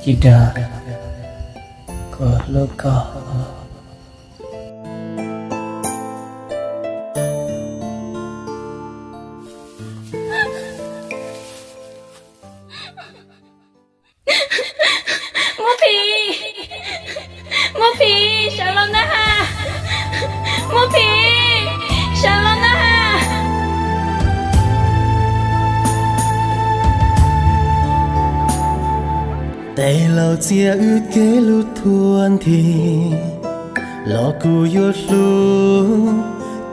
Tsis dag, kuv hlub koj. Muaj Phim, Muaj Phim, sawv los na ha. Muaj Phim, sawv los na ha. Tej laus txia wb kev hlub thuam nthi, los kuv yuav hlub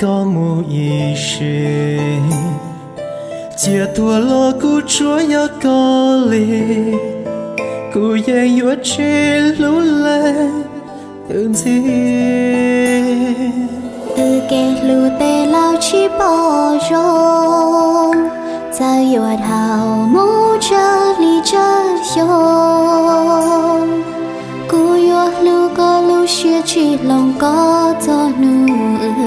koj mus ib sim. Txia tuag los kuv tsuas yog koj li, kuv yeej yuav tsis hlub leej twg ntxiv. Wb kev hlub tej laus tsis pom zoo, txawm yuav dhau mus tsawg hli tsawg xyoo, kuv yuav hlub koj lub siab tsis hloov koj txog hnub wb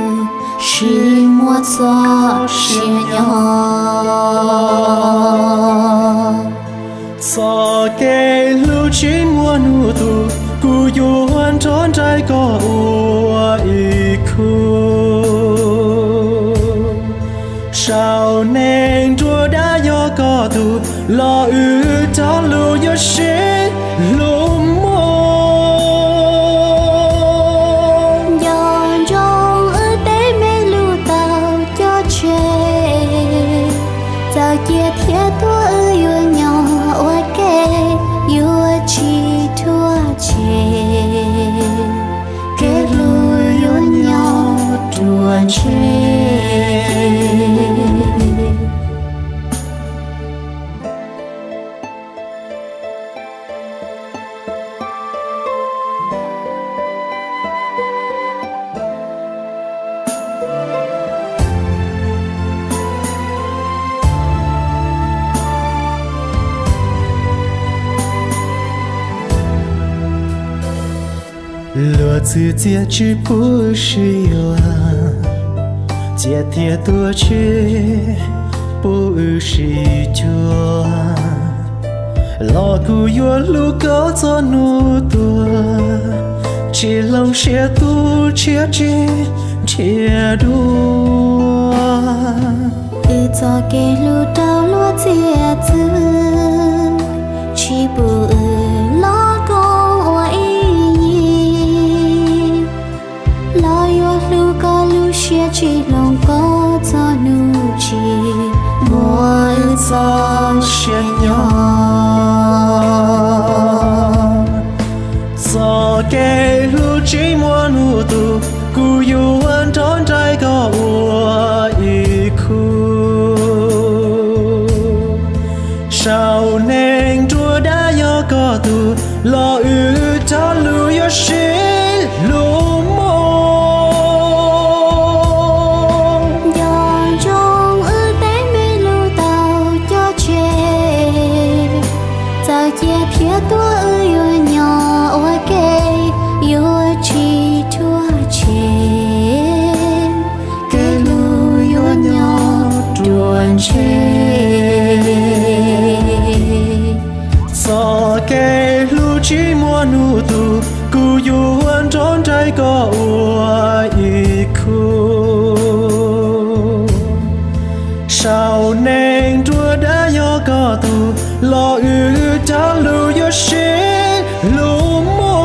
sib muaj txoj sia nyob. Txoj kev hlub tsis muaj hnub tu, kuv yuav nrog nraim koj ua ib khub. Saum neeg nruab dab yog koj tug, los wb rov lus yuav sib hlub mog. Nco ntsoov wb tej me lus tau cog tseg, txawm ciaj thiab tuag wb yuav nyob ua ke, yuav tsis dhuav tseg, kev hlub yuav nyob ruaj ntseg. Luag txwv txiaj tsis pub wb sib yuav, ciaj thiab tuag tsis pub wb sib cuag, los kuv yuav hlub koj txog hnub tuag, tsis hloov siab tu tshiab tsis nrhiav dua. Wb txoj kev hlub rau luag txiav txwv, tsis pub wb los koom ua ib yig, los yuav hlub koj lub siab tsis hloov koj txog hnub tsis muaj wb txoj sia nyob. Txoj kev hlub tsis muaj hnub tu, kuv yuav nrog nraim koj ua ib khub. Saum neeg nruab dab yog koj tug, los wb rov lus yuav sib hlub mog. Nco ntsoov wb tej me lus tau cog tseg, txawm ciaj thiab tuag wb yuav nyob ua ke, yuav tsis dhuav tseg, kev hlub yuav nyob ruaj ntseg. Txoj kev hlub tsis muaj hnub tu, kuv yuav nrog nraim koj ua ib khub. Saum neeg nruab dab yog koj tug, los wb rov lus yuav sib hlub mog.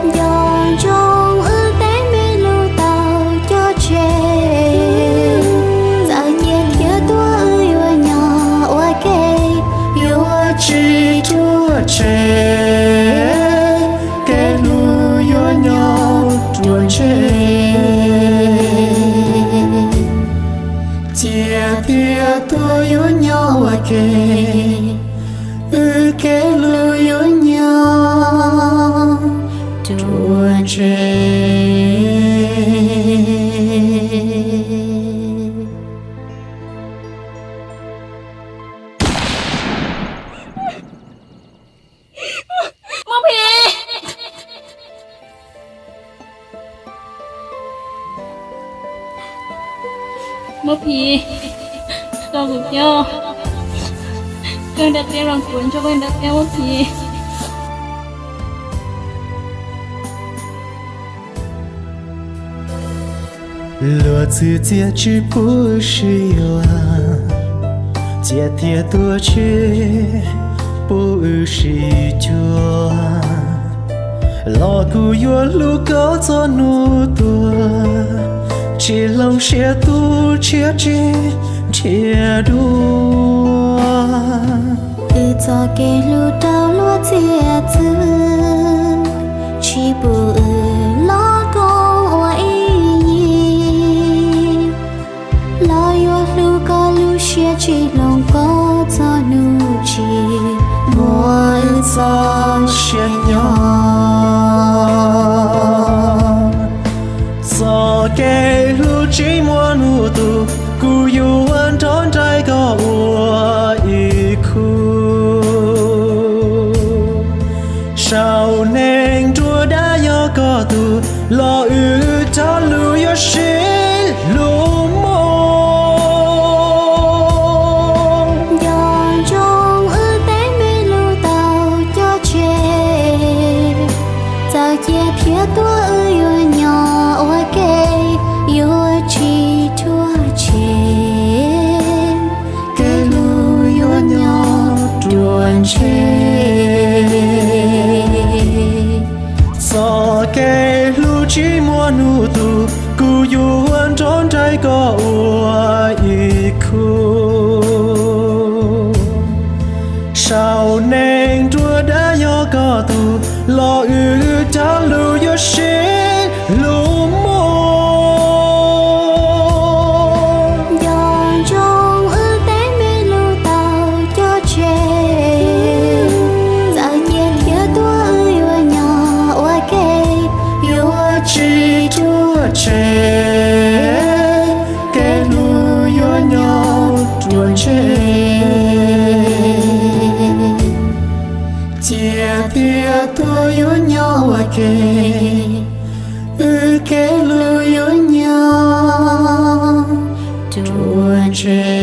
Nco ntsoov wb tej me lus tau cog tseg, txawm ciaj thiab tuag wb yuav nyob ua ke, yuav tsis dhuav tseg, kev hlub yuav nyob ruaj ntseg. Ciaj thiab tuag yuav nyob ua ke, wb kev hlub yuav nyob ruaj ntseg. Muaj Phim, Muaj Phim, tos kuv thiab. Nrog tias los kuv nrog nrog tias ua phi. Luag txwv txiaj tsis pub wb sib yuav, txiaj thiaj tuag tseg pub wb sib cuag. Los kuv yuav hlub koj txog hnub tuag, tsis hloov siab tu tshiab tsis nrhiav dua. Wb txoj kev hlub rau luag txiaj txwv, tsis pub wb los koom ua ib yig. Los yuav hlub koj lub siab tsis hloov koj txog hnub tsis muaj wb txoj sia nyob. Txoj kev hlub tsis muaj hnub tu, kuv yuav nrog nraim koj ua ib khub. Saum neeg nruab dab yog koj tug, los wb cov lus yuav sib hlub mus. Nco ntsoov wb teeb meem lub tau cog tseg, txawm ciaj thiab tuag wb yuav nyob ua ke, yuav tsis ruaj tseg, kev hlub yuav nyob ruaj ntseg. Txoj kev hlub tsis muaj hnub tu, kuv yuav nrog nraim koj ua ib khub. Saum neeg nruab dab yog koj tug, los wb cov lus yuav sib hlub mus. Nco ntsoov wb teeb meem lub tau cog tseg, txawm ciaj thiab tuag wb yuav nyob ua ke, yuav tsis ruaj tseg, kev hlub yuav nyob ruaj ntseg. Ciaj thiab tuag yuav nyob ua ke, wb kev hlub yuav nyob ruaj ntseg.